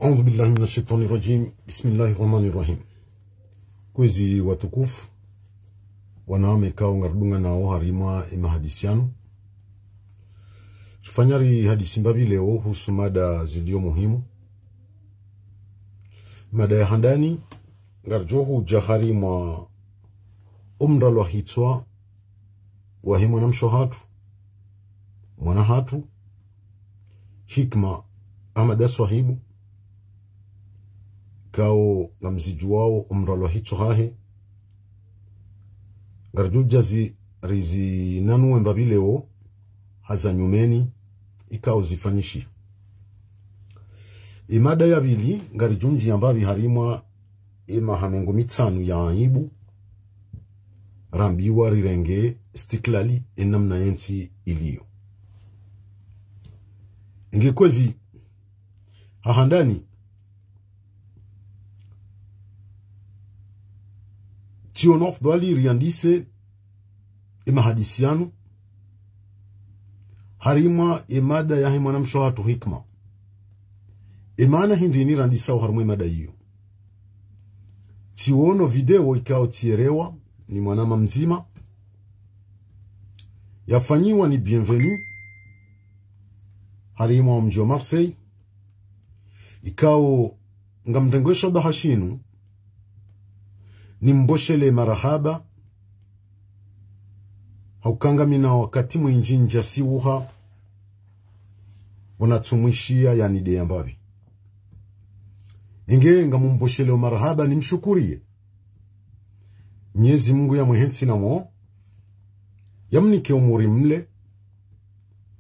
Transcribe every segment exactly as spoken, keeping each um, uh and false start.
أعوذ بالله من الشيطان الرجيم. بسم الله الرحمن الرحيم. Kwezi watukufu, wanawame kao ngaridungao harimwa emahadisi yanu. Rifanya rihadisi mbapvi leo uhusu mada zilio muhimu. Mada ya handani, ngaridjo hudja harimwa omralwa hitswa wahe mwanamshe hatru, mwana hatru, Hikma Ahmada Swahibu, kao ngamzidjuwao omralwa hitswa hahe. Ngaridjo udja zi-, rizinanue mbapvi leo, haza nyumeni, ikao zifanyishiha. Emada ya pvili, ngaridjo ndjia mbapvi harimwa emaha mengo mitsanu ya aibu, rambiwa rirenge istiklali enamna yentsi ilio. Nge kwezi, ha handani, tsiono afdhwali riandise emahadisi yanu harimwa emada yahe mwanamshe hatru Hikma. Emaana hindri nirandisao harimwa emada iyo? Tsiono video ikao tsierewa ni mwanama mdzima, yafanyiwa ni Bienvenu, harimwa omdji wa Marseille, ikao ngamrengo eshabaha shinu, nimboshele marahaba, hauka ngamina wakati mwindji ndjasiwuha, pvo natsumwishiya yanideya mbapvi. Nge ngamumbosheleo marahaba, nimshukuriye Mnyezi Mungu yamwehe ntsi na mo, yamnike umuri mle,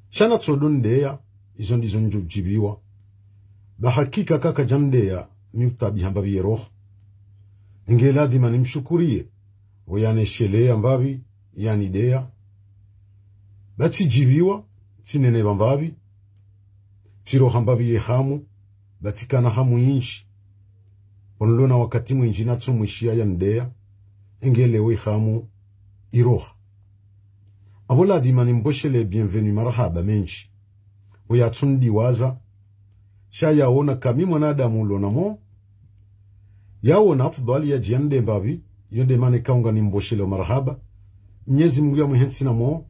sha natsodo nideya, izo ndizo ndjo udjibiwa. Ba hakika kaka djanideya, mi utabiha mbapvi ye roho. Nge ladhima nimshukuriye, pvo yanesheleya mbapvi, yanideya. Ba tsidjibiwa, tsinenepva mbapvi, tsiroha mbapvi ye hamu, ba tsikana hamu indji. Pvo nilo na wakati mwindji natsumwishiya yanideya, nge leo ehamu iroha. Apvo ladhima nimboshele Bienvenu marahaba mendji. Pvo yatsundiwaza, sha yaona ka mi mwanadamu ulo na mo, yaona afdhwali yadje yanideya mbapvi, iyo nde maana ikao nganimboshele marahaba. Mnyezi Mungu yamwehe ntsi na mo,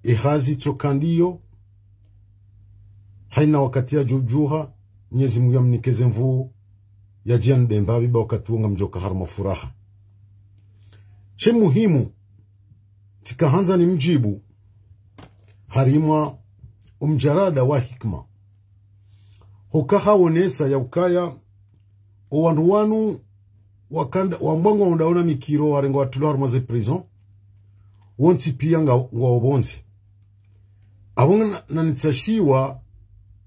ehazi tsoka ndiyo, haina wakati yadjo udjuha, Mnyezi Mungu yamnike ze nvuu, yadje yanideya mbapvi, ba wakati wo ngamdjoka harimwa furaha. She muhimu, tsikahandza nimdjibu, harimwa omdjarada wa Hikma. Hoka haonesa ya ukaya, owandru wanu wakanda, wambwa ngwao ndaona mikiro warengwa watulwa harimwa ze prison, wontsi piya nga, ngwao pvondze. Apvo na, nanitsashiwa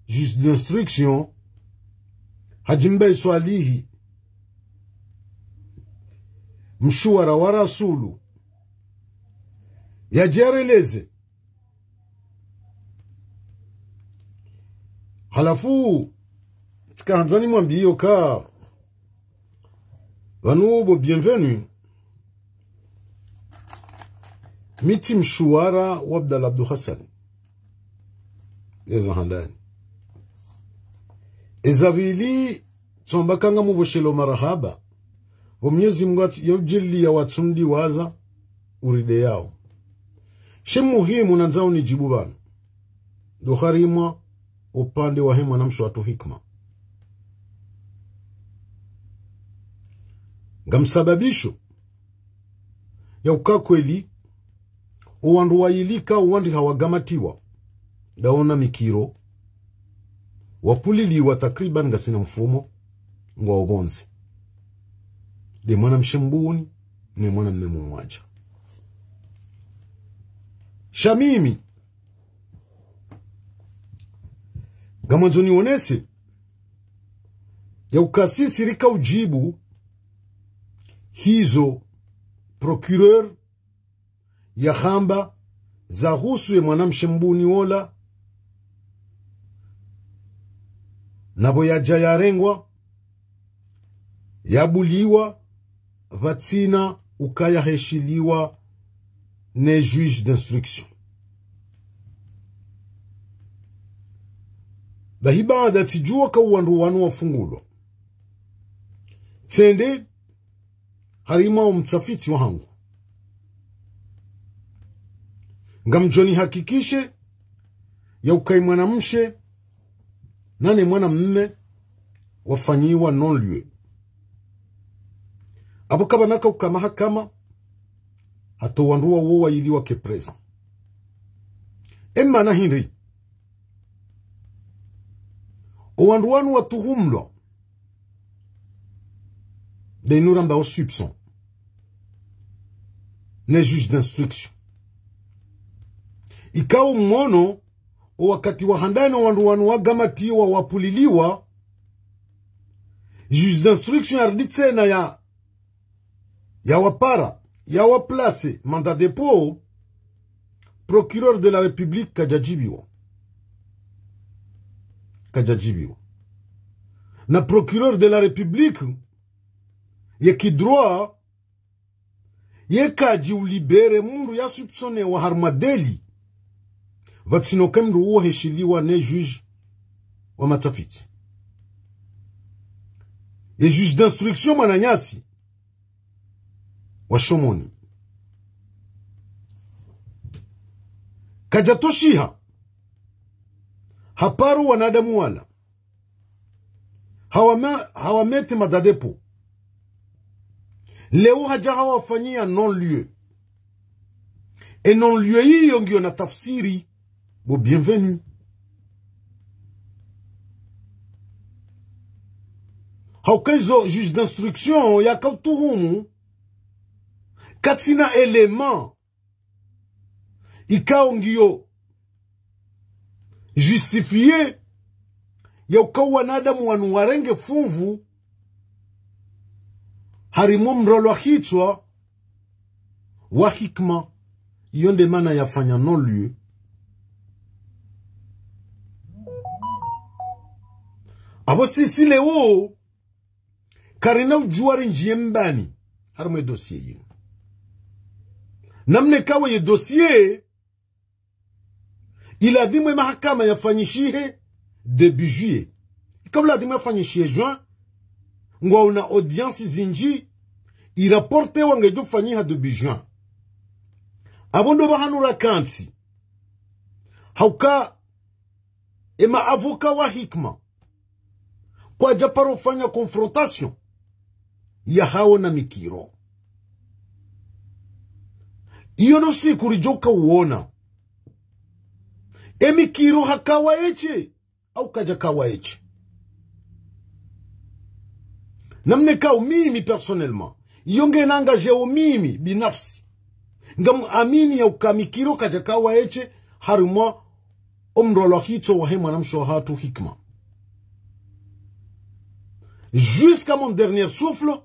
juge d'instruction, Hadji Mbaye Swalihi, mshuwara wa Rasulu, yadje yareleze. Halafu, tsikahandza nimwambiyo ka, pvanu bo Bienvenu, mi tsi mshuwara wa Abdallah Abdou Hassan. Eza handani. Eza pvili, tsamba ka ngamubosheleo marahaba. Pvo Mnyezi Mungu yatsi, yaudjaliya watsundiwaza, urideyao. She muhimu nandzao nidjibu pvanu, ndo harimwa upande wahe mwanamshe hatru Hikma. Ngamsababisho ya uka kweli, owandru wayili ka owandru hawagamatiwa, ndaona mikiro, wapvuliliwa takriban ngasina mfumo, ngwao pvondze. Nde mwanamshe Mbuni, ne mwanamme mumwadja. Sha mimi, ngamwandzo nionese, ya uka sisi rika udjibu, hizo procureur yahamba zahusu ye mwanamshe Mbuni wola, na pvo yadja yarengwa, yabuliwa, pvatsina ukaya heshiliwa ne juge d'instruction. Bahi baada tsidjuwa ka wandru wanu wafungulwa. Tsende harimwa omtsafiti wahangu. Ngamdjo nihakikishe ya uka ye mwanamshe nane mwanamme wafanyiwa non-lieu. Apvo kapvana ka uka mahakama, hata owandru wawo wayili wake présent. Emana hindri? Owandru wanu watuhumlwa, nde inu ramba o soupçon, ne juge d'instruction. Ikao mwono, owakati wahandani owandru wanu wagamatiwa wapvuliliwa, juge d'instruction yarudi tsena ya, yawapara, yawaplace mandat de dépôt, procureur de la République kadjadjibiwa. Kadjadjibiwa. Na procureur de la République, ye kidroit, ye kadji ulibérer mndru ya soupçonné wa harumwa délit, pvatsina uka mndru uwo heshiliwa ne juge wa matsafiti. Ye juge d'instruction mwananyasi wa Shomoni. Kadjatoshiha, haparo wanadamu wala. Hawama-, hawamete mandat de dépôt. Leo hadja hawafanyiya non-lieu. E non-lieu iyo ngiyo na tafsiri, bo Bienvenu. Hauka izo juge d'instruction yakautuhumu, katsina élément ikao ngiyo justifié ya uka wanadamu wanu warenge funvu harimwa mrolwa hitswa wa hikima. Iyo nde mana yafanya non-lieu. Apvo sisi leo, karina udjuwa rindjiye mbani harimwa ye dossier yinu. Namna ikao ye dossier, iladhimu ye mahakama yafanyishihe début juillet. Ikao ladhimu yafanyishihe juin, ngwaona audience zindji, i rapportewa ngedjo fanyiha début juin. Apvo ndo pvahanu rakantsi. Hauka, ema avocat wa hikima kwadja paro fanya confrontation yahawo na Mikiro. Iyo no siku ridjoka uona. E Mikiro hakawa yeshe, au kadja kawa yeshe. Namna ikao mimi personnellement, iyo nge nangajeo mimi binafsi, ngam amini ya uka Mikiro kadja kawa yeshe harimwa omrolwa hitswa wahe mwanamshe wahatru Hikma. Jusqu'à mon dernier souffle,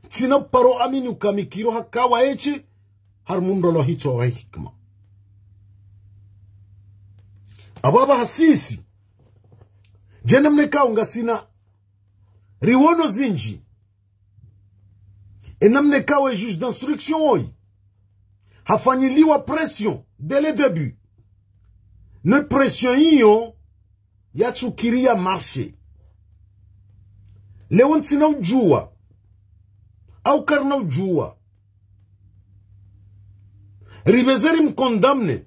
tsina paro amini uka Mikiro hakawa yeshe harimwa omrolwa hitswa wahe Hikma. Apvo apvaha sisi, dje namna ikao ngasina riwono zindji, e namna ikao e juge d'instruction woyi hafanyiliwa pression dès le début. Ne pression iyo yatsukiri ya marché. Leo ntsina udjuwa, au karina udjuwa, ripveze rimcondamné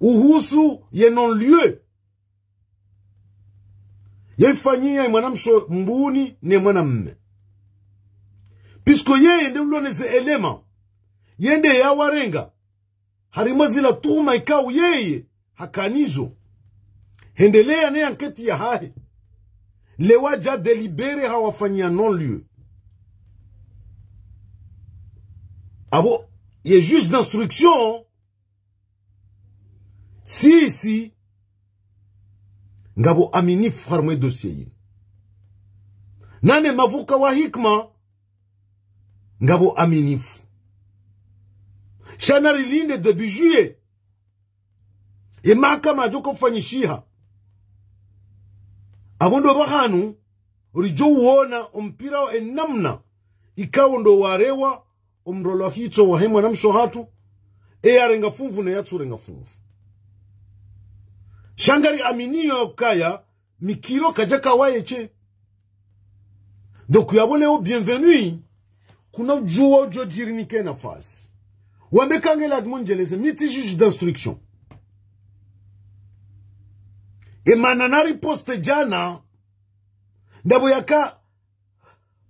uhusu ye non-lieu yaifanyiha e mwanamshe mbuni ne mwanamme. Puisque yeye nde ulona ze éléments, yende yawarenga harimwa zila tuhuma ikao yeye hakanazo. Hendeleya ne enquête yahahe. Leo adja délibéré hawafanyia non-lieu. Apvo ye juge d'instruction, sisi ngapvo aminifu harimwa e dossier yinu. Nane mavoka wa Hikma ngapvo aminifu. Sha narilinde début juillet, e mahakama yadjoka ufanyishiha. Apvo ndo pvahanu ridjo uona ompira wo e namna ikao ndo warewa omrolwa hitswa wahe mwanamshe hatru, e yarenga funvu ne yatsurenga funvu. Sha ngari aminio ya ukaya, Mikiro kadjaka waye she. Donc, yapvo leo, bienvenue. Kuna udjuwa udjo djiri nike nafasi. Wambe ka nge ladhimu ndjeleze, mi tsi juge d'instruction. Emana na riposte djana, ndapvo yaka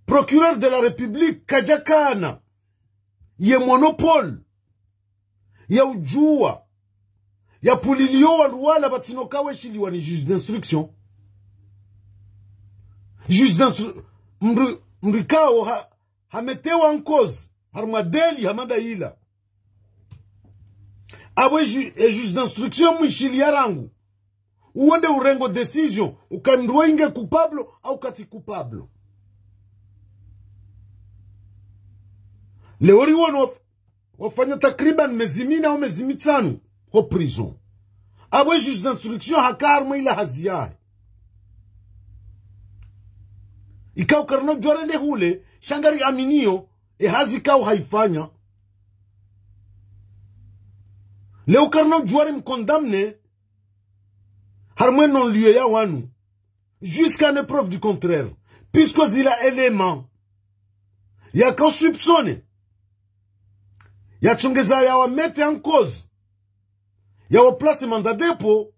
procureur de la République kadjakana ye monopole ya udjuwa, ya pvuliliyo wandru wala pvatsina uka weshiliwa ni juge d'instruction. Juge d'instru-, mdru, mdru ikao ha, hametewa nkozi, harumwa délit hama nda ila. Apvo e ju-, e juge d'instruction mwishiliya rangu. Uwo nde urengo décision, uka mdru wo inge coupable, au katsi coupable. Leo riwono waf-, wafanya takriban mezi mine au mezi mitsanu ho prison. Apvo e juge d'instruction haka harumwa ila hazi yahe. Ikao karina udjuwa rende hule, sha ngari aminio, e hazi ikao haifanya. Leo karina udjuwa rimcondamne, harumwa e non-lieu ya wanu. Jusqu'à ne preuve du contraire. Puisque zila élément yaka soupçonné, yatsongeza yawamete en cause, yawaplace mandat de dépôt,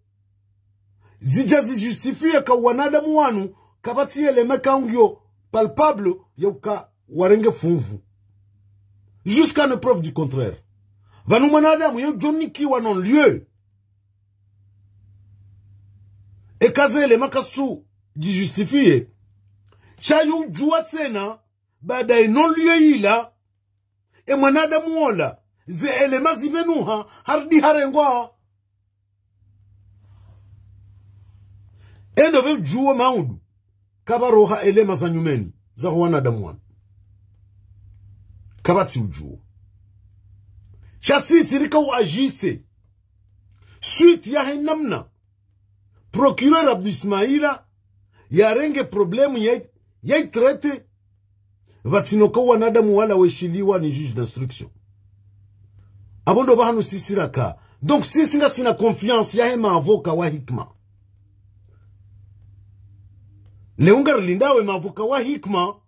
zidja zijustifié ka wanadamu wanu, kapvatsi élément ikao ngiyo palpable, ya uka warenge funvu. Jusqu'à ne preuve du contraire. Pvanu mwanadamu ye udjo nikiwa non-lieu. Eka ze élément kazitsu djijustifié. Sha ye udjuwa tsena, baada e non-lieu ila, e mwanadamu wola, ze élément zipvenuha, harudi harengwa. Endo pve udjuwa maudu, kapvaroha élément za nyumeni, za ho wanadamu wanu. Kapvatsi udjuwa. Sha sisi rika uagissé. Suite yahe namna procureur Abdou Ismaila yarenge problème ya, ya itraité, pvatsina uka wanadamu wala weshiliwa ni juge d'instruction. Apvo ndo pvahanu sisi raka. Donc sisi ngasina confiance yahe maavocat wa hikma. Leo ngarilindawo e maavocat wa hikma,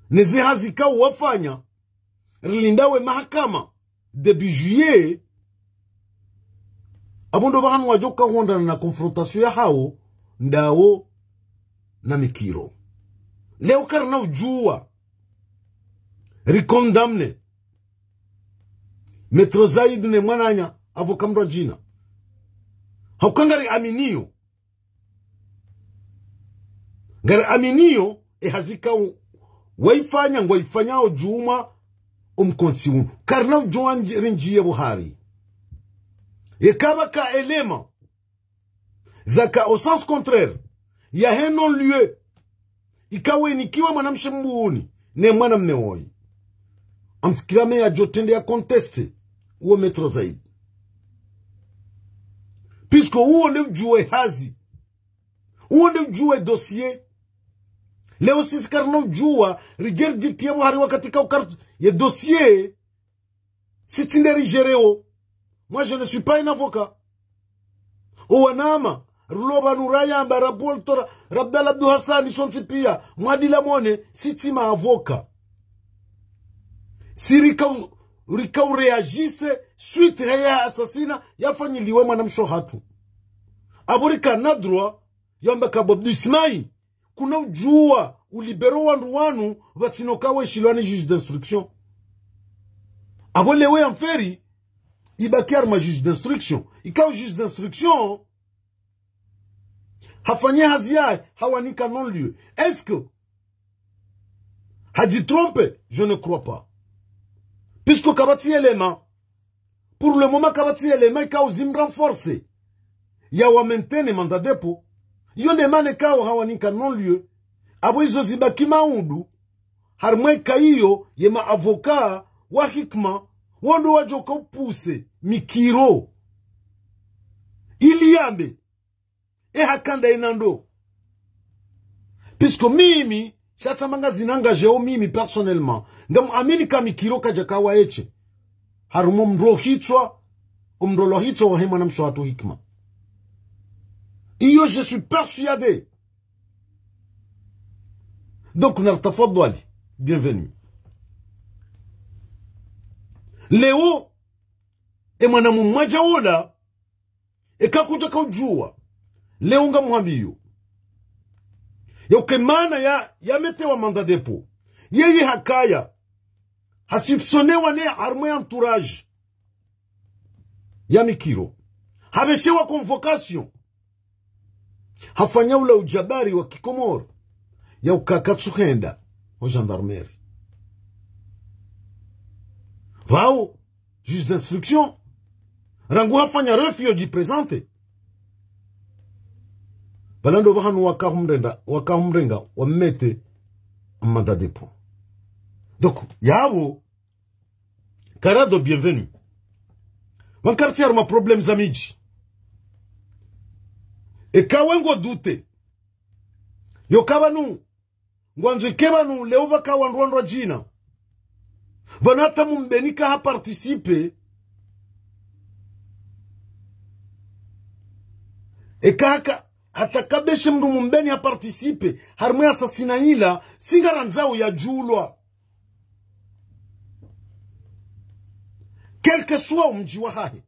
ne ze hazi ikao wafanya, rilindawo e mahakama début juillet, apvo ndo pvahanu wadjo uka hwondrana na confrontation yahawo, ndawo na Mikiro. Leo karina udjuwa ricondamné Maître Zaid ne mwananya, avocat mdru wa djina. Ha uka ngari aminio. Ngari aminio, e hazi ikao waifanya, ngwaifanyao djumwa o mkontsi unu. Karina udjuwa ndji-, rindjiye pvo hari. Yeka pvwaka élément zaka au sens contraire yahe non-lieu ikao enikiwa mwanamshe mbuni ne mwanamme woyi, ngamfikira me yadjo trende ya contesté uwo Maître Zaid. Puisque uwo nde udjuwa e hazi. Uwo nde udjuwa e dossier. Leo sisi karina udjuwa, ridje ridjitiye pvo hari wakati ikao kar-, ye dossier, si tsi nde rigéréo. Moi, je ne suis pas un avocat. O wanama, rilo pvanu rayamba, ra Boltora, ra Abdallah Abdou Hassani, sontsi piya, Mwadila Mone, si tsi maavocat. Si rika u-, rika uréagissé suite heye assassinat yafanyiliwa e mwanamshe hatru. Apvo rikana droit yamba ka Abdou Ismaila, kuna udjuwa ulibéro wandru wanu, pvatsina uka weshiliwa ni juge d'instruction. Apvo leo ye affaire ibaki harumwa juge d'instruction. Ikao juge d'instruction hafanya hazi yahe, hawanika non-lieu. Est-ce que hadjitrompé ? Je ne crois pas. Puisque kapvatsi élément. Pour le moment, kapvatsi élément ikao zimrenforcé yawamaintenir mandat de dépôt. Iyo nde mana ikao hawanika non-lieu. Apvo izo zibaki maudu, harumwa eka iyo ye maavocat wa hikma, wo ndo wadjo uka upoussé Mikiro ili yambe, e haka nda ina ndo. Puisque mimi, sha tsamba ngazina engagéo mimi personnellement, ngamuamini ka Mikiro kadjaka waye she. Harumwa o mdro hitswa, o mdro lo hitswa wahe mwanamshe hatru hikma. Iyo, je suis persuadé. Donc, na tafadhwali, bienvenue. Leo, e mwana mumwadja wola, eka kudjaka udjuwa. Leo ngamhambiyo. Yauka e maana ya, ya metewa mandat de dépôt. Yeye hakaya. Hasipsonewa ne harumwa ye entourage ya Mikiro. Hapveshewa convocation. Hafanya ula ujabari wa kikomori. Yauka katsuhenda ho gendarmerie. Pvao, juge d'instruction. Rangu hafanya refus yo djiprésenter. Pvala ndo pvahanu wakahumrenda, wakahumrenga, wamete mandat de dépôt. Donc, yapvo, karadzo bienvenue. Pvanu kartsi harumwa problèmes za midji. Eka we ngo doute. Yauka pvanu, ngwandzo ike pvanu leo pvaka wandru wandru wadjina. Pvanu hata Mumbeni ka ha participer. Eka haka, hata kapveshe mndru Mumbeni ha participer harumwa ye assassinat ila, si ngarandzao yadjulwa. Quel que soit o mdji wahahe.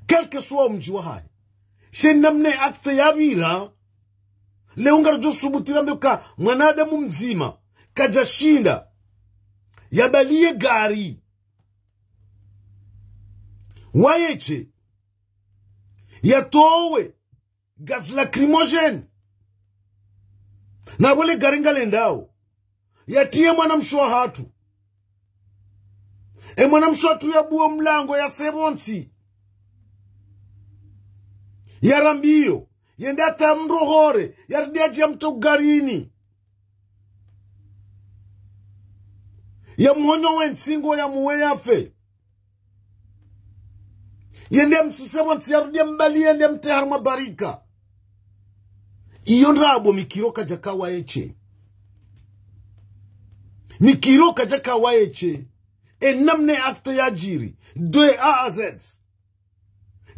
Quel que soit o mdji wahahe. She namna ye acte yapvira, leo ngaridjo subutu rambe uka mwanadamu mdzima kadjashinda yabaliye gari, wayeshe, yatowe gaz lacrymogène. Na pvo le gari ngalendao. Yatiye mwanamshe wahatru. E mwanamshe wahatru yabuwe mlango yase pvontsi. Yarambiyo. Yende hata mrohore. Yarudi yadje yamtowe garini. Yamuhonyo we ntsingo yamuwe yafe. Yende msuse pvontsi yarudi yambali yende mtrehe harumwa barika. Iyo ndrabo Mikiro kadjaka wayeshe. Mikiro kadjaka wayeshe. E namna ye acte yadjiri. De A à Z.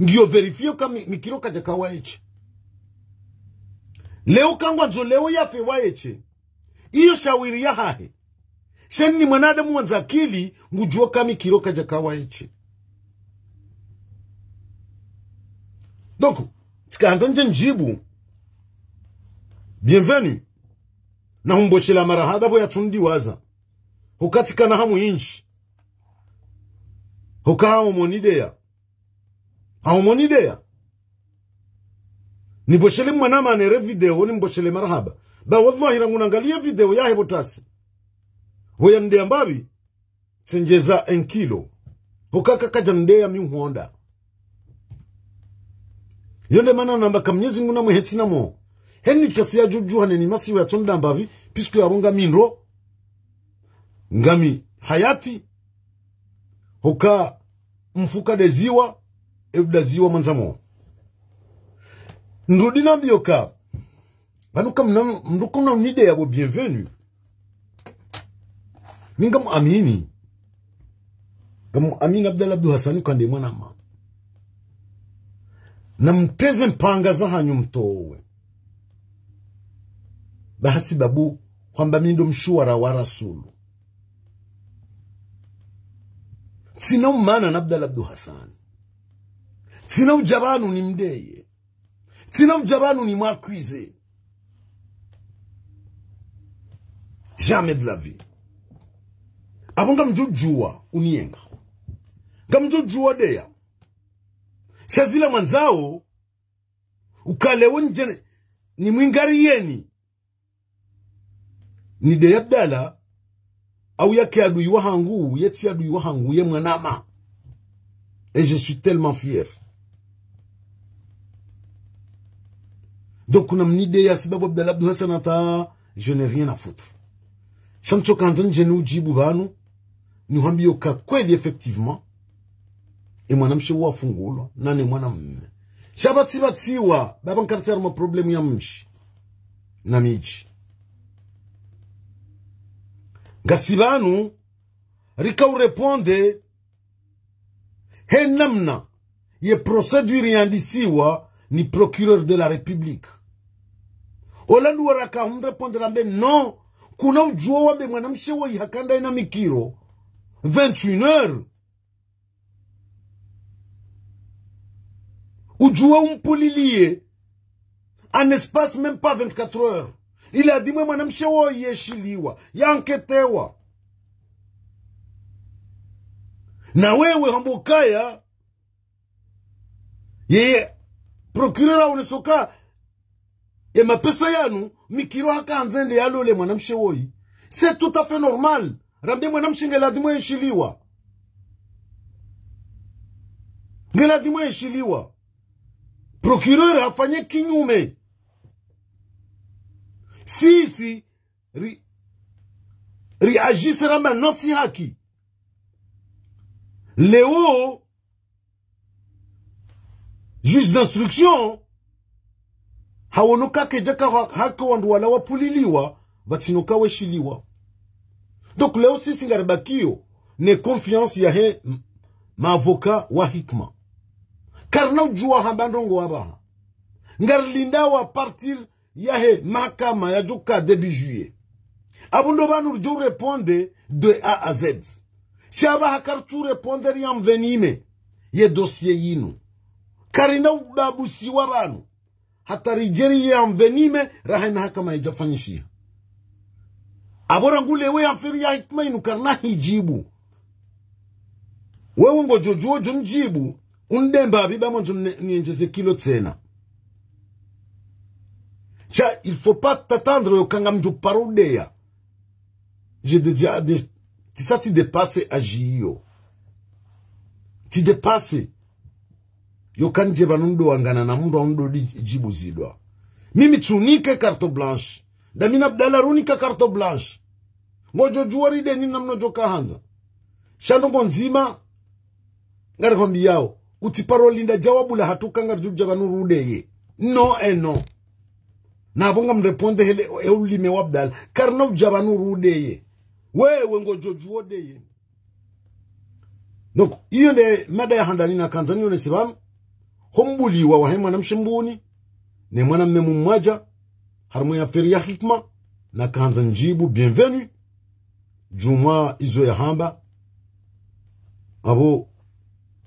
Ngiyo vérifier uka Mi-, Mikiro kadjaka wayeshe. Leo ka ngwandzo leo yafe wayeshe. Iyo shawiri yahahe. She ni mwanadamu wandza akili, ngudjuo ka Mikiro kadjaka wayeshe. Donc, tsika handza ndje ndjibu. Bienvenue. Na humboshela marahaba pvo yatsundiwaza. Huka tsika na hamu indji. Huka hamu monideya. Hamu monideya. Nimboshele mwanama nere video, nimboshele marahaba. Ba wallahi rangu nangaliye video yahe pvo tasi. Pvo yanideya mbapvi, tsendjeza un kilo. Huka kakadja nideya mi uhonda. Yo nde mana namba ka Mnyezi Mngu namwehe tsina mo. Heni tasi yadjudjuha neni masiwa yatsonda mbapvi, puisque yapvo ngami ndro. Ngami hayati. Huka mfuka de ziwa, e uda ziwa mwandza mo. Ndrudi nambiyo ka. Pvanu ka mna, mndru kuna unideya pvo bienvenue. Mi ngamuamini. Ngamuamini Abdallah Abdou Hassane ka nde mwanama. Na mtreze mpanga zahanyu mtowe. Ba hasibabu hwamba mi ndo mshuwara wa Rasulu. Tsina umana na Abdallah Abdou Hassane. Tsina udja pvanu nimdeye. Tsina udja pvanu nimwakwize. Jamais de la vie. Apvo ngamdjudjuwa uniyenga. Ngamdjudjuwa deya. Sha zila mwandzao, uka leo ndjeni, nimwingariyeni. Nideya Abdallah, au yake adui wahangu, yetsi adui wahangu, ye mwanama. Et je suis tellement fier. Donc, kuna mnideya sibabu Abdallah Abdou Hassane hata, je n'ai rien à foutre. Sha ntsoka handza ndjeni udjibu pvanu, nihwambiyo ka kweli effectivement, e mwanamshe wafungulwa, nane mwanamme. Sha pvatsi pvatsiwa, baba nkartsi harumwa problème ya mdji. Na midji. Ngasi pvanu, rika ureponde, he namna, ye procédure yandisiwa ni procureur de la République. Ola ndo waraka humrépondre ambe non, kuna udjuwa wambe mwanamshe woyi hakanda ina mikiro vingt et une heures. Udjuwa umpuliliye en espace même pas vingt-quatre heures. Iladhimu ye mwanamshe woyi yeshiliwa, yanketewa. Na wewe hamba ukaya, yeye, procureur aonesa uka, ye mapesa yanu, mikiro haka handze yende yalole mwanamshe woyi. C'est tout à fait normal. Rambe mwanamshe ngeladhimu yeshiliwa. Ngeladhimu yeshiliwa. Procureur hafanye kinyume. Sisi, ri, ri agisse ramba non tsi haki. Leo, juge d'instruction, hawono uka kedjaka ha-, haki wandru wala wapuliliwa, pvatsina uka weshiliwa. Donc, leo sisi ngaribakiyo ne confiance yahe m-, maavocat wa Hikma. Karina udjuwa hamba ndrongo wapvaha. Ngarilindao à partir yahe mahakama yadjoka début juillet. Apvo ndo pvanu ridjo répondre de A à Z. Sha pvaha karitsu répondre ri envenime ye dossier yinu. Karina ubabusiwa pvanu. Hata ridje ri envenime raha ye mahakama yadjafanyishiha. Apvo rangu leo ye affaire ya Hikma yinu karina hidjibu. Wewe ngodjo djuwa udjo ndjibu, undemba apvi ba mwandzo ne-, niendjeze kilo tsena. Sha, il faut pas t'attendre yo uka ngamdjo paro udeya. J'ai déjà dé-, tsi sa tsi dépassé âge iyo. Tsi dépassé. Yo uka ndje pvanu ndo wangana na mndru wa mndru di-, djibu zidwa. Mimi tsunike carte blanche. Ndami na Abdallah runika carte blanche. Ngodjo djuwa rideni namna udjo ka handza. Sha ndrongo ndzima, ngarikwambiyao. Utsi paro linda djawabu lahatru uka ngaridjo dja pvanu rudeye. Non et non. Na apvo ngamrépondre hele, he ulime wa Abdallah. Karina udja pvanu rudeye. Wewe ngodjo djuwa udeye. Donc, iyo nde mada ya handani nakandza nionese pvanu. Ho mbuliwa wahe mwanamshe mbuni, ne mwanamme mumwadja, harimwa ye affaire ya Hikma, nakandza ndjibu bienvenue. Djumwa izo yahamba. Apvo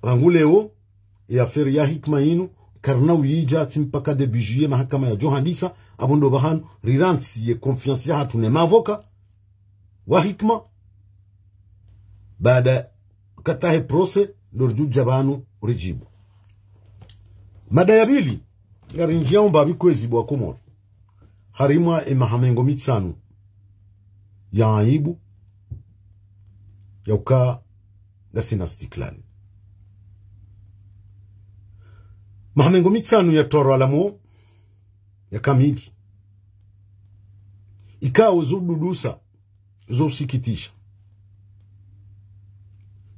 rangu leo, ye affaire ya Hikma yinu, karina uyidja tsi mpaka début juillet mahakama yadjo handisa, apvo ndo pvahanu, rirantsi ye confiance yahatru ne maavocat wa Hikma. Baada katahe procès, ndo ridjo dja pvanu uridjibu. Mada ya pvili, ngarindjiya umba pvi kwezi bo wa Komori. Harimwa ye maha mengo mitsanu ya aibu, ya uka ngasina istiklal. Maha mengo mitsanu ya toro alamo, ya kamili. Ikao zo ududusa, zo usikitisha.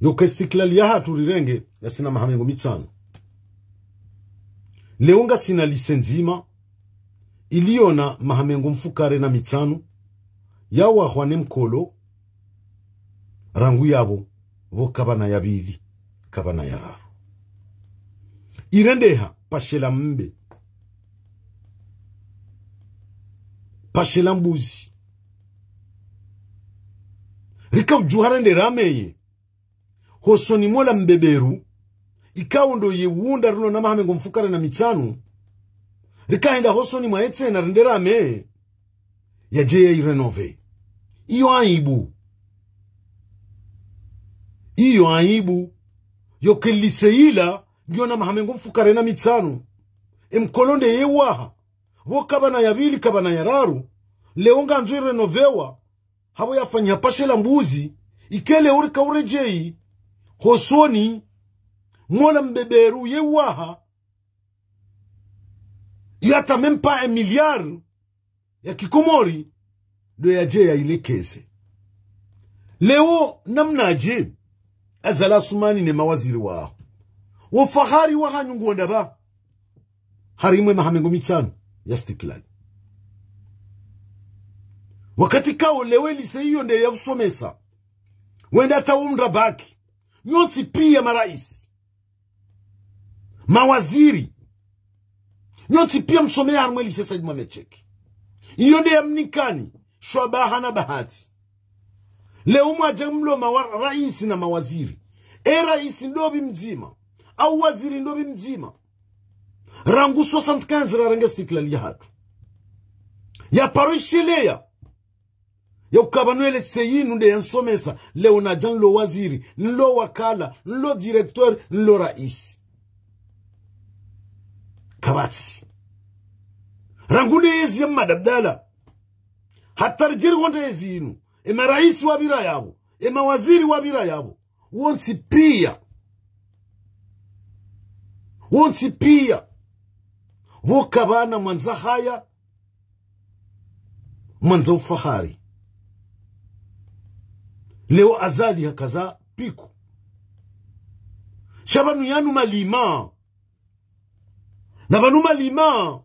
Yo uka istiklal yahatru rirenge, yasina maha mengo mitsanu. Leo ngasina lycée ndzima, iliyo na maha mengo mfukare na mitsanu, yawahwa ne mkolo, rangu yapvo, pvo kapvana ya pvili, kapvana ya raru. Irendeha, pashela mbe. Pashela mbuzi. Rika udjuha rende rameye. Hosoni mola mbeberu, ikao ndo ye wunda rilo na maha mengo mfukare na mitsanu, rika henda hosoni mwaye tsena rende rame, yadje ya irénové. Iyo aibu. Iyo aibu. Yo uka lycée ila, ngiyo na maha mengo mfukare na mitsanu. Ye mkolo nde ye waha. Pvo kapvana ya pvili, kapvana ya raru. Leo ngandzo irénovéwa. Hapvo yafanyiha pashela mbuzi, ikele urika uredjeyi, hosoni, mola mbeberu ye waha, yata même pas un milliard ya kikomori, ndo yadje ya ilekeze. Leo namnadje, Azali Assoumani ne mawaziri waho. Wo fahari wahanyu ngwonda pva. Harimwa ye maha mengo mitsanu ya istiklal. Wakati kao leo ye lycée iyo nde ya usomesa. Wenda hata umra bac. Nyontsi piya marais. Mawaziri. Nyontsi pia msomea harumwa e lycée Said Mohamed Cheikh. Iyo nde yamnikani, shwabaha na bahati. Leo mwadja mlo mawa-, raisi na mawaziri. E raisi ndopvi mdzima. Au waziri ndopvi mdzima. Rangu soixante-quinze rarenge istiklali yahatru. Yaparo isheleya. Ya ukaya pvanu e lycée yinu nde yansomesa, leo nadja nlo waziri, nlo wakala, nlo directeur, nlo raisi. Kapvatsi. Rangu nde yezi ya Mmadi Abdallah. Hata ridjeri wonde yezi yinu. E maraisi wapvira yapvo. E mawaziri wapvira yapvo. Wontsi pia. Wontsi pia. Pvo kapvana mwandza haya. Mwandza ufahari. Leo Azali hakaza piku. Sha pvanu yanu malima. Na pvanu malima.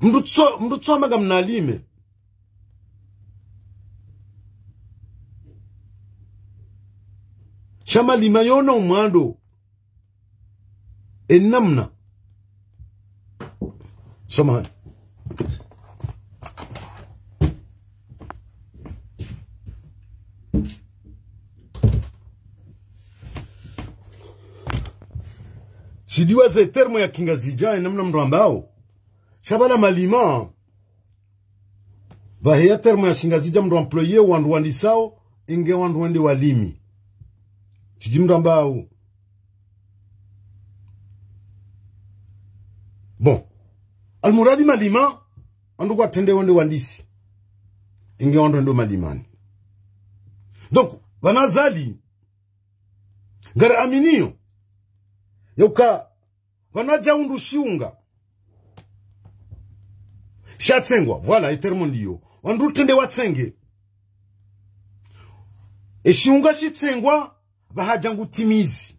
Mndru tso-, mndru tsoma ngamnalime. Sha malima yona umwando. E namna. Samahani. Tsidjuwa ze terme ya kingazidja, e namna mndru ambao. Sha pvala malima. Pvahe ya terme ya shingazidja mndru employé wandru wandisao, inge wandru wende walimi. Tsidji mndru ambao. Bon. Almuradi malima, wandru kwatsende wende wandisi. Inge wandru wende malimani. Donc, pvanu Azali, ngari aminio. Ya uka, pvanu hadja hundru shiunga. Shatsengwa, voilà, e terme ndiyo. Wandru tsende watsenge. E shiunga shitsengwa, pvahadja ngutimizi.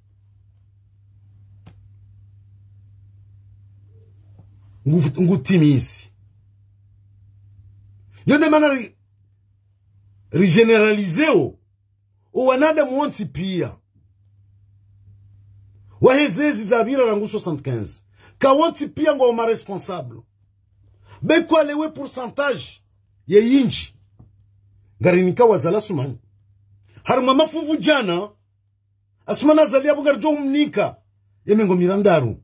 Ngu-, ngutimizi. Yo nde mana ri-, rigénéraliseo. O wanadamu wontsi pia. Wahe zezi zapvira rangu soixante-quinze. Ka wontsi pia ngwao ma responsable. Be kwale we pourcentage ye yindji. Ngarinika wa Azali Assoumani. Harumwa mafuvu djana, Assoumani Azali yapvo ngaridjo humnika ye mengo mirandaru.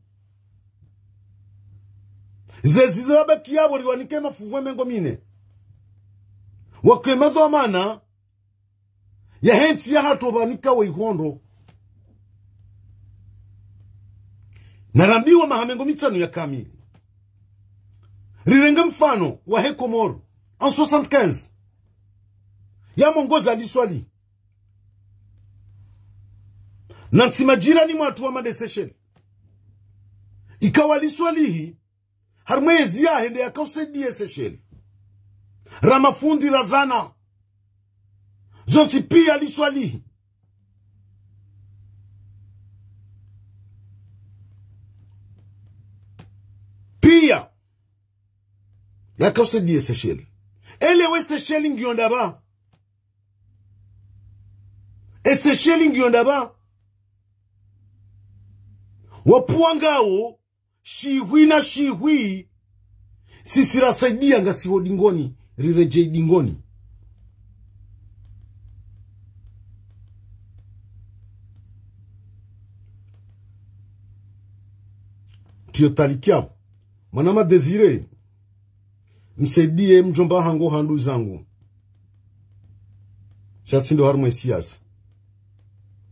Zezi zo wabaki yapvo riwanike mafuvu ye mengo mine. Wake madhwamana, yahe ntsi yahatru pvanika wo ihondro. Narambiwa maha mengo mitsanu ya kamili. Rirenge mfano wahe Komori, en soixante-quinze. Ya mwongoza Ali Swalihi. Na ntsi majirani mwatru wa Made Seychelles. Ikao Ali Swalihi, harumwa ezi yahe nde yakausaidia Seychelles. Ra mafundi ra zana. Zontsi pia Ali Swalihi. Pia. Yakausaidia Seychelles. Ele we Seychelles ngiyo ndapvi. E Seychelles ngiyo ndapvi. Wapvwa ngawo, shihwi na shihwi, sisi rasaidia ngasi wo dingoni, riredjei dingoni. Tiyo talikia. Mwanama Désiré, msaidie mdjomba hangu ha ndugu zangu. Sha tsi ndo harumwa e siasa.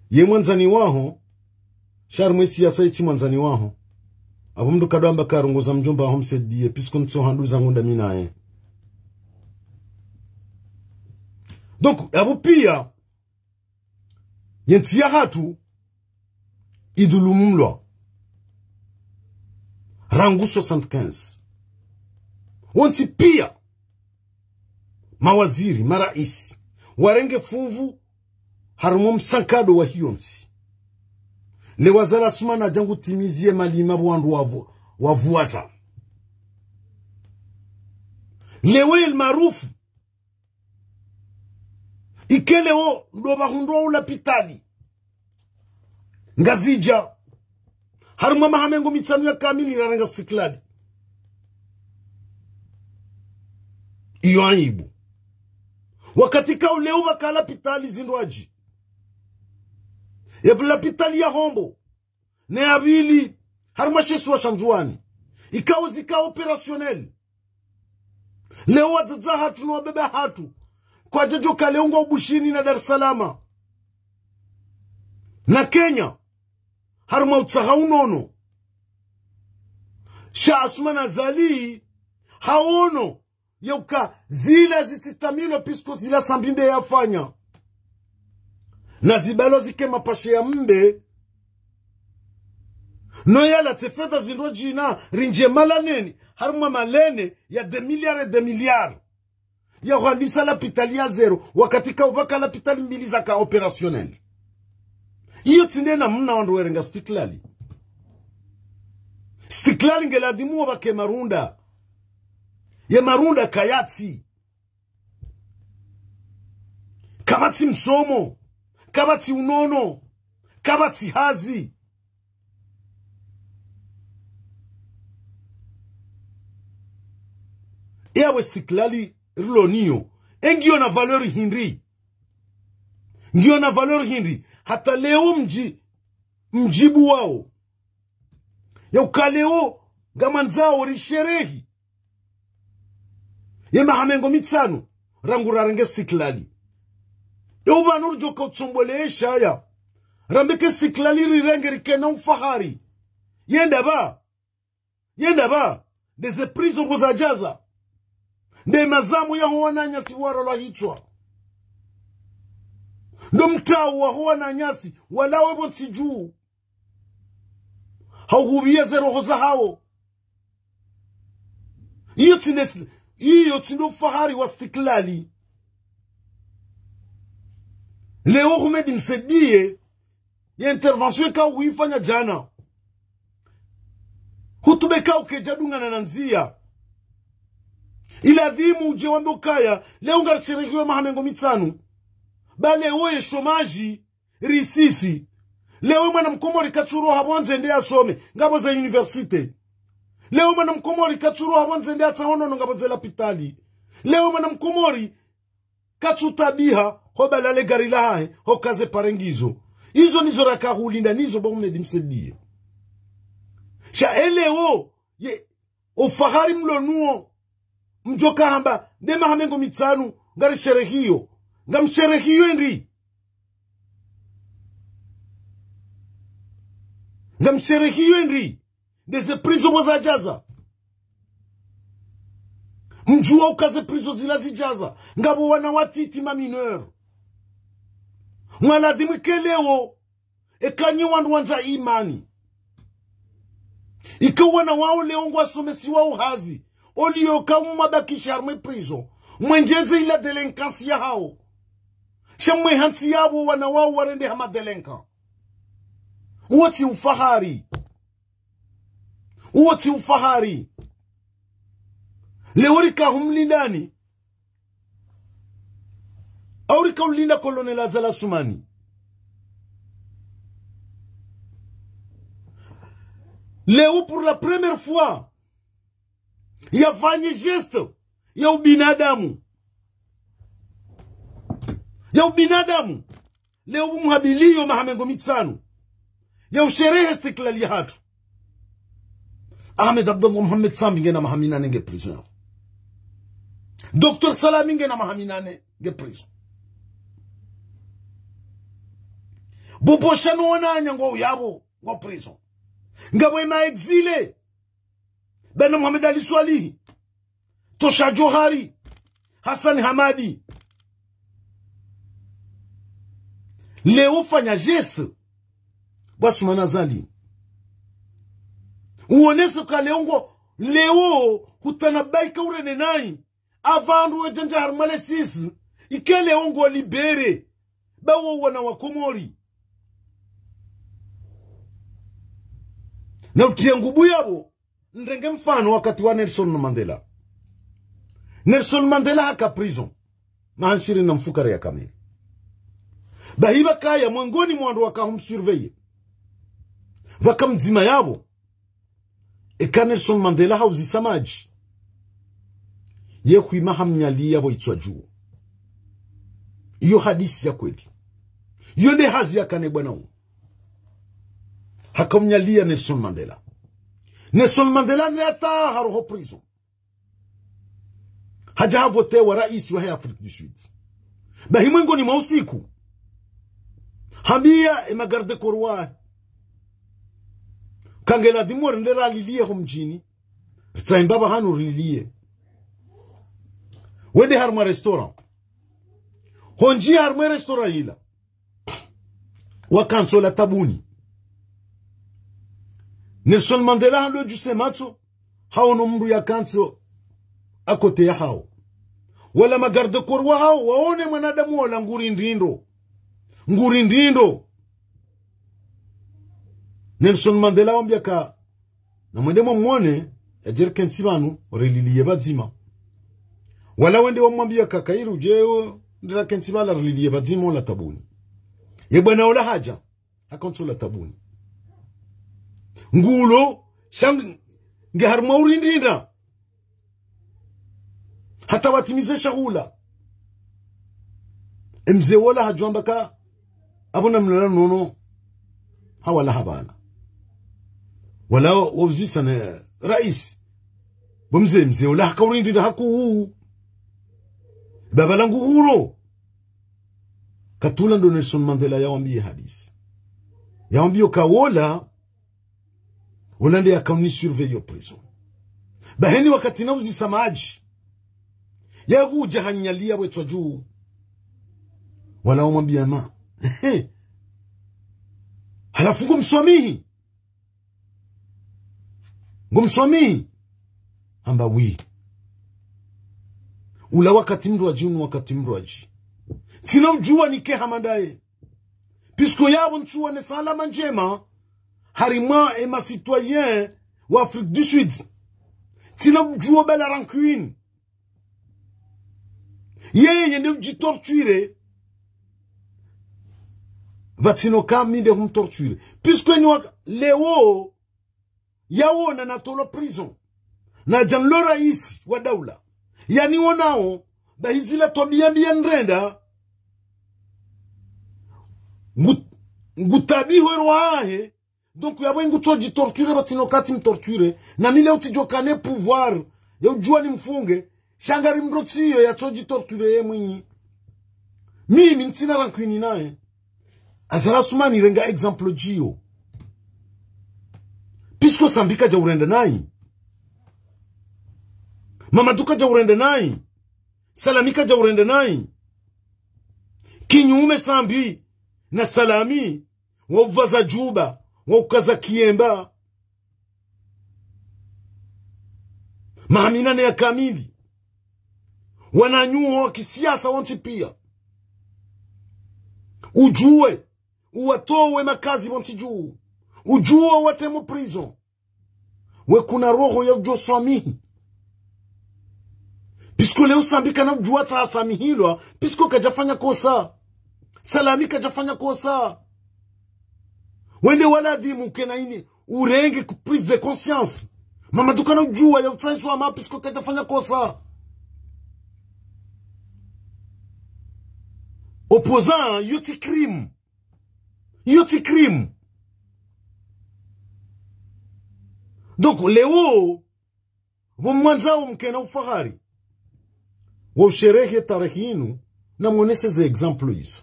Ye mwandzani waho, sha harumwa e siasa yetsi mwandzani waho. Apvo mndru kadjwamba karongoza mdjomba waho msaidie, puisque ntso ha ndugu zangu ndami naye. Donc, apvo pia, ye ntsi yahatru idhulumulwa. Rangu soixante-quinze. Wontsi pia. Mawaziri, maraisi. Warenge fuvu, harumwa msankado wa hiyo ntsi. Le Azali Assoumani adja ngutimizie malima pvo wandru wavu-, wavwaza. Le Wael Maaruf. Ikele wo, ndo pvahundrwa ulapitali. Ngazidja. Harumwa maha mengo mitsanu ya kamili rarenga istiklali. Iyo aibu. Wakati ikao leo pvwaka lapitali zindrwadji. Ye lapitali ya Hombo. Ne ya pvili. Harumwa she isiwa sha Ndzuwani. Ikao zika opérationnel. Leo wadzadze wahatru no wababa wahatru. Kwadjadjoka leo ngwao Bushini na Dar es Salaam. Na Kenya. Harumwa utsaha unono. Sha Assoumani Azali haono yauka zila zitsitamilo puisque zila Sambi nde yafanya. Na zibalwa zike mapashe ya mbe. No yalatse fedha zindrwadji na rindjie malaneni. Harumwa malene ya des milliards et des milliards. Ya hwandisa lapitali ya zéro, wakati ikao pvwaka lapitali mbili zaka opérationnel. Iyo tsi nde namna wandru werenga istiklali. Istiklali nge ladhimu wapvwake marunda. Ye marunda kayatsi. Kapvatsi msomo. Kapvatsi unono. Kapvatsi hazi. Eya we istiklali rilo nayo. E ngiyo na valeur hindri. Ngiyo na valeur hindri. Hata leo mdji, mdjibu wao. Yauka leo, ngamwandzao risherehi. Ye maha mengo mitsanu, rangu rarenge istiklali. Ye upvanu ridjoka utsombolesha ya. Rambe ke istiklali rirenge rikena ufahari. Yenda pva. Yenda pva. Nde ze prison pvo zadjaza. Nde mazamu yaho wananyasi warolwa hitswa. Ndo mtau waho wananyasi, walawe pvo ntsi dju. Hauhupviya ze roho zahawo. Iyo tsi nde, iyo tsi ndo ufahari wa istiklali. Leo Houmed Msaidié, ye intervention ikao huifanya djana. Hutuba ikao kayidjadungana na ndziya. Iladhimu udje wambe ukaya, leo ngarisherehiyo maha mengo mitsanu. Ba leo ye chômage, risisi. Leo mwana mkomori katsuroha pvondze yende yasome, ngapvo ze université. Leo mwana mkomori katsuroha pvondze yende yatsahe unono, ngapvo ze lapitali. Leo mwana mkomori katsutabiha, ho balale gari lahahe, ho kaze pare ngizo. Izo ndizo raka hulinda nazo bo Houmed Msaidié. Sha e leo, ye, ufahari mlo nawo, mdjoka hamba, nde maha mengo mitsanu, ngarisherehiyo. Ngamsherehiyo hindri. Ngamsherehiyo hindri. Nde ze prison pvo zadjaza. Mdjuwa uka ze prison zila zidjaza. Ngapvo wana watiti ma mineurs. Mwaladhimu ike leo. Eka nyi wandru wandza imani. Ika wana wawo leo ngwasomesiwao hazi. Oliyo ka mwabakishe harumwa prison. Mwendjeze ila délinquance yahawo. Sha mwe hantsi yapvo wana wawo warende hama délinquant. Uwo tsi ufahari. Uwo tsi ufahari. Leo rika humlindani. Au rika ulinda Colonel Azali Assoumani. Leo pour la première fois, yafanye geste ya ubinadamu. Ya ubinadamu. Leo mhabiliyo maha mengo mitsanu ya usherehe istiklali yahatru. Ahmed Abdallah Mohamed Sambi ngena maha minane nge prison yaho. Docteur Salami ngena maha minane nge prison. Bo Bosha no wananya ngwao yapvo, ngwao prison. Ngapvo ema exilés. Bwana Mohamed Ali Soilihi. Tosha Djohari, Hassan Hamadi. Leo fanya geste, bo Assoumani Azali. Uonese ka leo ngo, leo hutanabahi ka urende nayi. Apvandru wedjandja harumwa le sisi, ike leo ngo libéré. Ba wo wana wa Komori. Na utriya nguvu yapvo, nirenge mfano wakati wa Nelson Mandela. Nelson Mandela haka prison. Maha shirini na mfukare ya kamili. Bahi pvakaya mwengoni mwa wandru waka humsurveiller. Pvaka mdzima yapvo, eka Nelson Mandela hauzisa madji, ye hwima hamnyaliya pvo itswa dju. Iyo hadisi ya kweli. Iyo nde hazi yakana ye bwana unu. Hakamnyaliya Nelson Mandela. Nelson Mandela nde hata haroho prison. Hadja havotewa raisi wahe Afrique du Sud. Bahi mwengoni mwa usiku, hambiya ye ma garde corps wahe, ka nge ladhimu rende raliliye ho mdjini. Ritsahe mbapvi hanu rililiye. Wende harumwa restaurant. Hondji harumwa restaurant yila, wakantsi ola tabuni. Nelson Mandela hando djuse matso, haono mndru yakantsi à côté yahawo. Wala ma garde corps wahawo, waone mwanadamu ola nguri ndrindro. Nguri ndrindro. Nelson Mandela wambiya ka, namwende mwamwone, yadje rikentsi pvanu, rililiye pvadzima. Wala wende wamwambiya ka, kayiri udje, ndira kentsi pvala rililiye pvadzima ola tabuni. Ye bwana ola hadja, hakantsi ola tabuni. Ngulo, sha nge harumwa urindinda. Hata watimize shahula. Ye mze wola hadjwamba ka, apvo namlala nono, hawala hapvala. Wala wauzisa ne raisi. Bo mze, mze wola hakaurindinda haku. Baba langu huro. Katula ndo Nelson Mandela yawambiye hadisi. Yawambiyo ka wola, wola nde yakauni surveiller yo prison. Bahi ni wakati nauzisa madji, yahudja hanyaliya pvo itswa dju. Wala wamwambiya ma. Halafu ngumswamihi. Ngumswamihi. Hamba oui. Ula wakati mndru wadji, unu wakati mndru wadji. Tsina udjuwa nike hama ndaye. Puisque yapvo ntsuwa ne salama ndjema, harimwa ye ma citoyens wa Afrique du Sud. Tsina udjuwa bala rancune. Yeye yende udjitorture. Pvatsina ka mi nde humtorture. Puisque ni wa leo, yawona natolwa prison. Nadja nilo raisi wa daula. Yaniwonao, bahi zila twabiya mbi yanirenda. Ngu-, ngutabiho ero wahe. Donc, yapvo ngutsodjitorture, pvatsina ka tsimtorture. Na mi leo tsidjoka ne pouvoir ya udjuwa nimfunge. Sha ngari mndru tsiyo yatsodjitorture ye mwinyi. Mimi ntsina rancune naye. Azali Assoumani renga exemple djiyo. Puisque Sambi kadja urenda nayi. Mamadou kadja urenda nayi. Salami kadja urenda nayi. Kinyume Sambi na Salami, wauvaza djuba, waukaza kiemba. Maha minane ya kamili. Wananyuho wa kisiasa wontsi piya. Udjuwe, uwatowe makazi pvontsi dju. Udjuwe uwatemo prison. We kuna roho ya udjo swamihi. Puisque leo Sambi kana udjuwa tsaha samihilwa, puisque kadjafanya kosa. Salami kadjafanya kosa. Wende waladhimu kena ini, urenge ku prise de conscience. Mamadou kana udjuwa ya utsahiswa ma, puisque kadjafanya kosa. Opposant, yo tsi crime. Yo tsi crime. Donc, leo, pvo mwandzao mkena ufahari wa usherehe tarehi inu, namwonese ze exemple izo.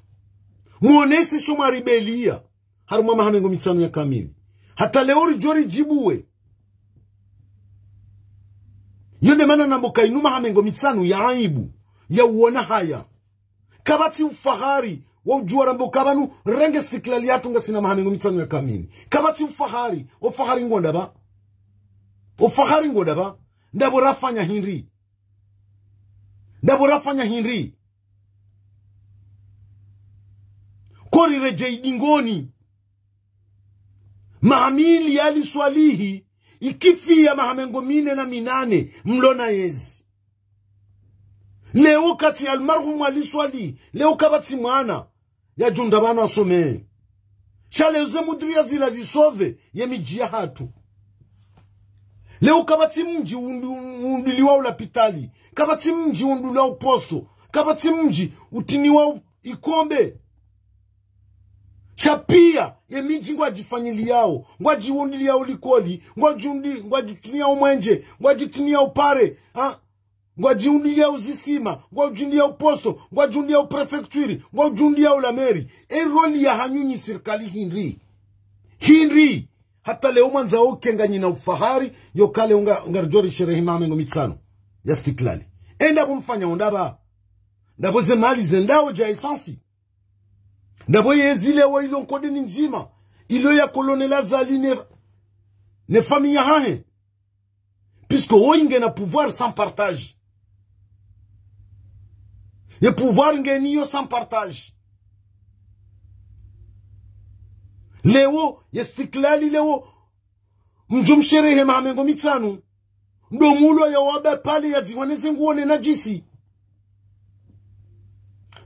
Mwonese sho mwaribeliya, harumwa maha mengo mitsanu ya kamili. Hata leo ridjo ridjibuwe. Yo nde mana nambo ka inu maha mengo mitsanu ya aibu, ya uona haya. Kapvatsi ufahari wa udjuwa rambo ka pvanu renge istiklali yatru ngasina maha mengo mitsanu ya kamili. Kapvatsi ufahari, ufahari ngo ndapvi? Ufahari ngo ndapvi? Ndapvo rafanya hindri? Ndapvo rafanya hindri? Ko riredjeyi dingoni. Maha mili ya Ali Swalihi, ikifiya maha mengo mine na minane, mlona yezi. Leo katsi almarhum Ali Swalihi, leo kapvatsi mwana yadjo unda pvanu asome. Sha leo ze mudhwiri zila zisauvé ye midji yahatru. Leo kapvatsi mdji undu-, undulilwao lapitali, kapvatsi mdji undulilwao posto, kapvatsi mdji utriniwao ikombe. Sha piya ye midji ngwadjifanyiliyao, ngwadjiunduliliyao likoli, ngwadjiundi-, ngwadjitriniao mwenje, ngwadjitriniao pare, ha? Ngwadjiunduliliyao zisima, ngwadjiunduliliyao posto, ngwadjiunduliliyao préfecture, ngwadjiunduliliyao la mairie. E rôle yahanyu nyi sirikali hindri? Hindri? Hata leo mwandzao uke nganyina ufahari, yoka leo nga-, ngaridjo risherehi maha mengo mitsanu ya istiklali. E ndapvo mfanyao ndapvi? Ndapvo ze mali zendao dja essence? Ndapvo yezi leo ilo nkodeni ndzima, ilo ya Colonel Azali ne, ne famiyi yahahe? Puisque woyi ngena pouvoir sans partage. Ye pouvoir ngeniyo sans partage. Leo, ye istiklali leo, mdjo msherehe maha mengo mitsanu, ndo mulwa ya waba pale ya dziwane ze nguo ne nadjisi.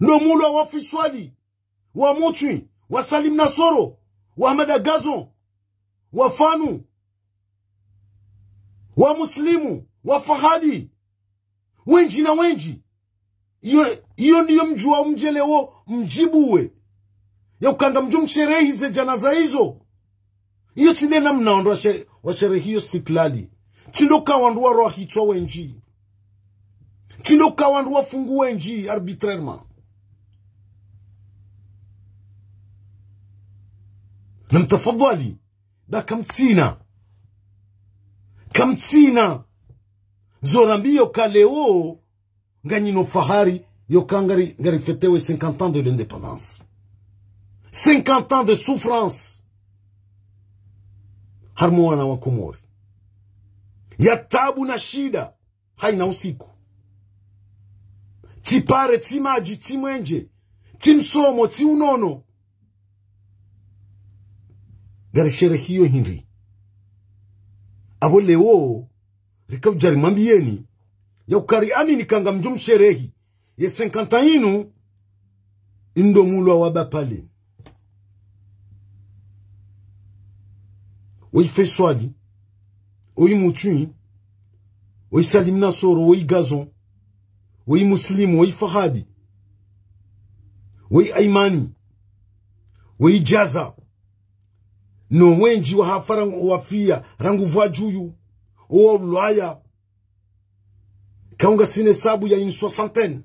Ndo mulwa wa Faiswali, wa Mutwi, wa Salim Nasoro, wa Hamada Gazon, wa Fanu, wa Muslimu, wa Fahadi, wendji na wendji. Iyo, iyo ndiyo mdjuwa mdje leo mdjibuwe. Ya uka ngamdjo msherehi ze djanaza izo. Iyo tsi nde namna wandru washe-, washerehi yo istiklali. Tsi ndo ka wandru warwa hitswa wendji. Tsi ndo ka wandru wafungwa wendji arbitrairement. Na mtafadhwali, ba kamtsina. Kamtsina zo rambiyo ka leo, nganyina ufahari, yoka ngari, ngarifetewo cinquante ans de l'indépendance. Cinquante ans de souffrance. Harimwa wana wa Komori. Ya tabu na shida, hayina usiku. Tsi pare, tsi madji, tsi mwenje, tsi msomo, tsi unono. Ngarisherehiyo hindri? Apvo leo, rika udja rimwambiyeni, ya uka riamini ka ngamdjo msherehi ye cinquante ans yinu, ndo mulwa wa Bapale. Woyi Faiswali, woyi Mutwi, woyi Salim Nasoro, woyi Gazon, woyi Muslimu, woyi Fahadi, woyi Aimani, woyi Djaza, no wendji wahafa rangu, wafiya rangu vwa djuyu, owa ulwaya. Ka ungasina hesabu ya une soixantaine.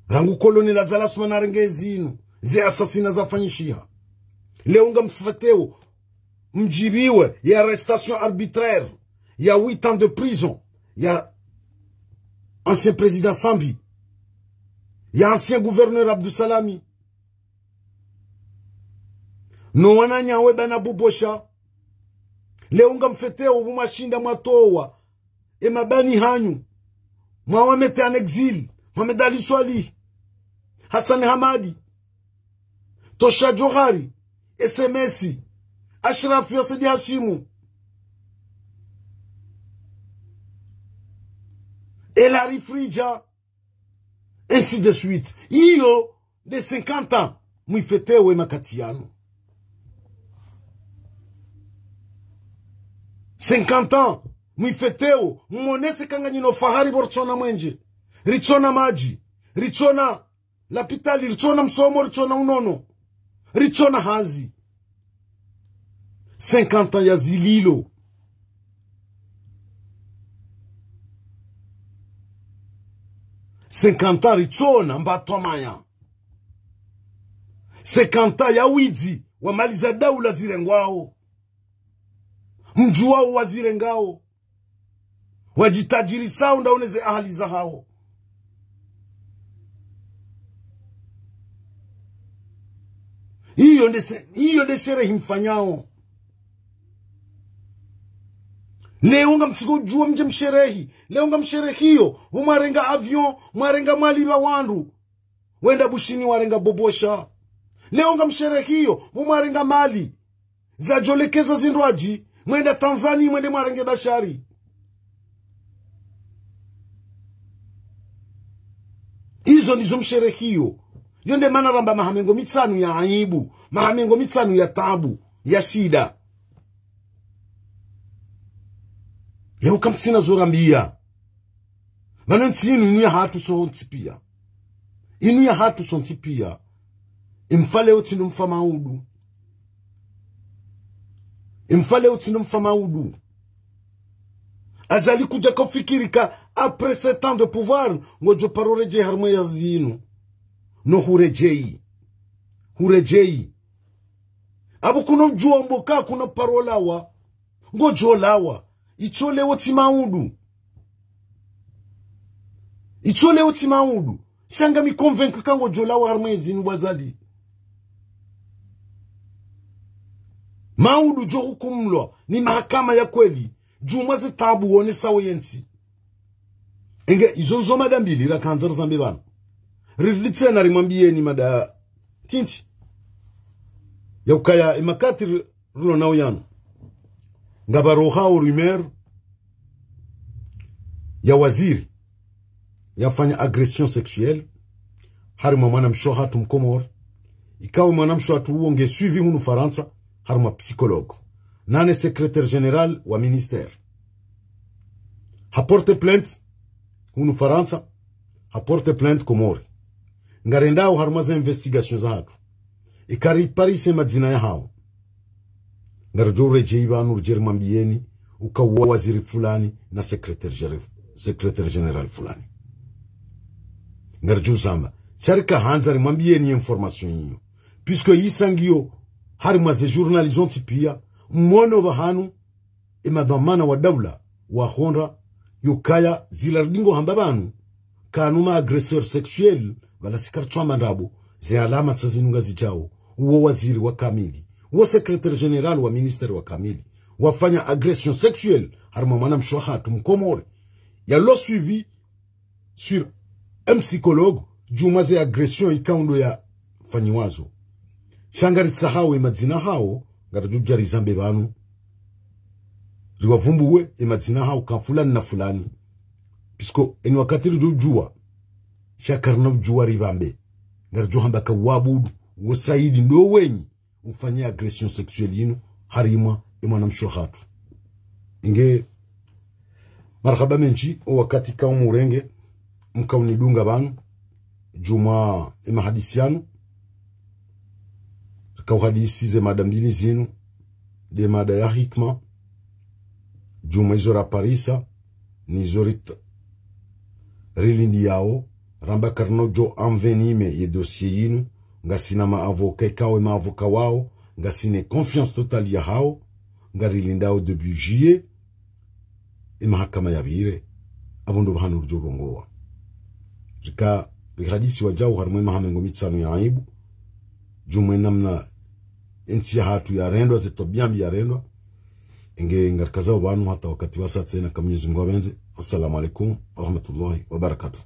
Rangu Colonel Azali Assoumani arenge zinu, ze assassinats zafanyishiha. Leo ngamfetewo, mdjibiwe ye arrestation arbitraire ya huit ans de prison ya ancien président Sambi, ya ancien gouverneur Abdou Salami, no wananyawo bana Bobosha. Leo ngamfetewo pvo mwashinda mwatowa e mabani hanyu, mwawamete en exil, Mohamed Ali Soilihi, Hassani Hamadi, Tosha Djohari, S M S, Ashraf Said Hashimu, Elhari Fridja, ainsi de suite. Iyo nde cinquante ans mwifetewo e makati yanu. Cinquante ans mwifetewo, mmonese ka nganyina ufahari pvo ritsona mwenje, ritsona madji, ritsona lapitali, ritsona msomo, ritsona unono, ritsona hazi. Cinquante ans ya zililo. Cinquante ans ritsona mbatwa maya. Cinquante ans ya widzi wa mali za daula zirengwawo. Mdjuwawo wazirengawo. Wadjitajirisao ndawo ne ze ahali zahawo. Iyo nde se-, iyo nde sherehi mfanyao. Leo ngamtsiko udjuwa mdje msherehi. Leo ngamsherehiyo, pvo mwarenga avion, mwarenga mwalipva wandru. Wenda Bushini warenga Bobosha. Leo ngamsherehiyo, pvo mwarenga mali zadjolekeza zindrwadji, mwenda Tanzanie, mwende mwarenge Bashari. Izo ndizo msherehiyo. Yo nde mana ramba maha mengo mitsanu ya aibu. Maha mengo mitsanu ya taabu, ya shida. Yauka mtsina zo rambiya. Mana ntsi inu, inu yahatru sontsi piya. Inu yahatru sontsi piya. Imfa leo tsi ndo mfa maudu. Imfa leo tsi ndo mfa maudu. Azali kudja ka ufikiri ka, après sept ans de pouvoir, ngodjo paro redjeyi harumwa ye hazi inu. No huredjeyi. Huredjeyi. Apvo kuna udjuwa mboka kuna paro lawa. Ngodjo lawa. Itso leo tsi maudu. Itso leo tsi maudu. Sha ngami convaincu ka ngodjo lawa harumwa ye hazi inu bo Azali. Maudu djo hukumulwa ni mahakama ya kweli. Djumwa ze taabu wonesawo ye ntsi. Enge, izo ndzo mada mbili rakandza rizambe pvanu. Rirudi tsena rimwambiyeni mada titi. Yaukaya ye makati ri-, rilo nawo yanu. Ngapvaro hao rumeur ya waziri yafanya agression sexuelle harimwa mwanamshe wahatru Mkomori. Ikao mwanamshe wahatru uwo nge suivi hunu Farantsa harimwa psychologue. Nane secrétaire général wa ministère. Ha porte plainte hunu Farantsa, ha porte plainte Komori. Ngarendao harimwa ze investigation zahatru. Ikari parise madzina yahao. Ngaridjo uredjeyi pvanu ridje rimwambiyeni, uka uwo waziri fulani na secrétaire gér-, secrétaire général fulani. Ngaridjo uzamba. Sha rika handza rimwambiyeni ye information iyo. Puisque yisa ngiyo harimwa ze journal zontsi piya, mwono pvahanu, ye madhwamana wa daula, wahondra, yaukaya zila ridingo hamba pvanu, kanu ma agresseur sexuel, pvala si karitswamba ndrabo, ze alama tsa zinu ngazidjao, uwo waziri wa kamili, uwo secrétaire général wa ministère wa kamili, wafanya agression sexuelle, harimwa mwanamshe wahatru Mkomori. Yalo suivi sur un psychologue, djumwa ze agression ikao ndo yafanyiwazo. Sha ngaritsahao ye madzina yahao, ngaridjo udja rizambe pvanu. Riwavumbuwe ye madzina yahao ka fulani na fulani. Puisque eni wakati ridjo udjuwa, sha karina udjuwa ripvambe. Ngaridjo hamba ka wabudu, wo saidi ndo wenyi ufanya agression sexuelle yinu harimwa ye mwanamshe wahatru. Inge, marahaba mendji, o wakati kao murenge, mkaunidunga pvanu, djumwa ye mahadisi yanu, rika uhadisi ze mada mbili zinu, nde mada ya hikima, djumwa izo raparisa, nizo rit-, rilindiyao, ramba karina udjo envenime ye dossier yinu, ngasina ma avocat, ikao ye ma avocat wao, ngasina confiance totale yahao, ngarilindao début juillet, ye mahakama yapvire, apvo ndo pvahanu ridjo rongowa. Rika, rihadisi wadjau harimwa ye maha mengo mitsanu ya aibu, djumwa ye namna ye ntsi yahatru yarendwa, ze twabiya mbi yarendwa, inge ngarikazao pvanu hata wakati wasa tsena ka Mwenyezi Mungu yapvendze. Assalamu alaikum wa rahmatullahi wa barakatuh.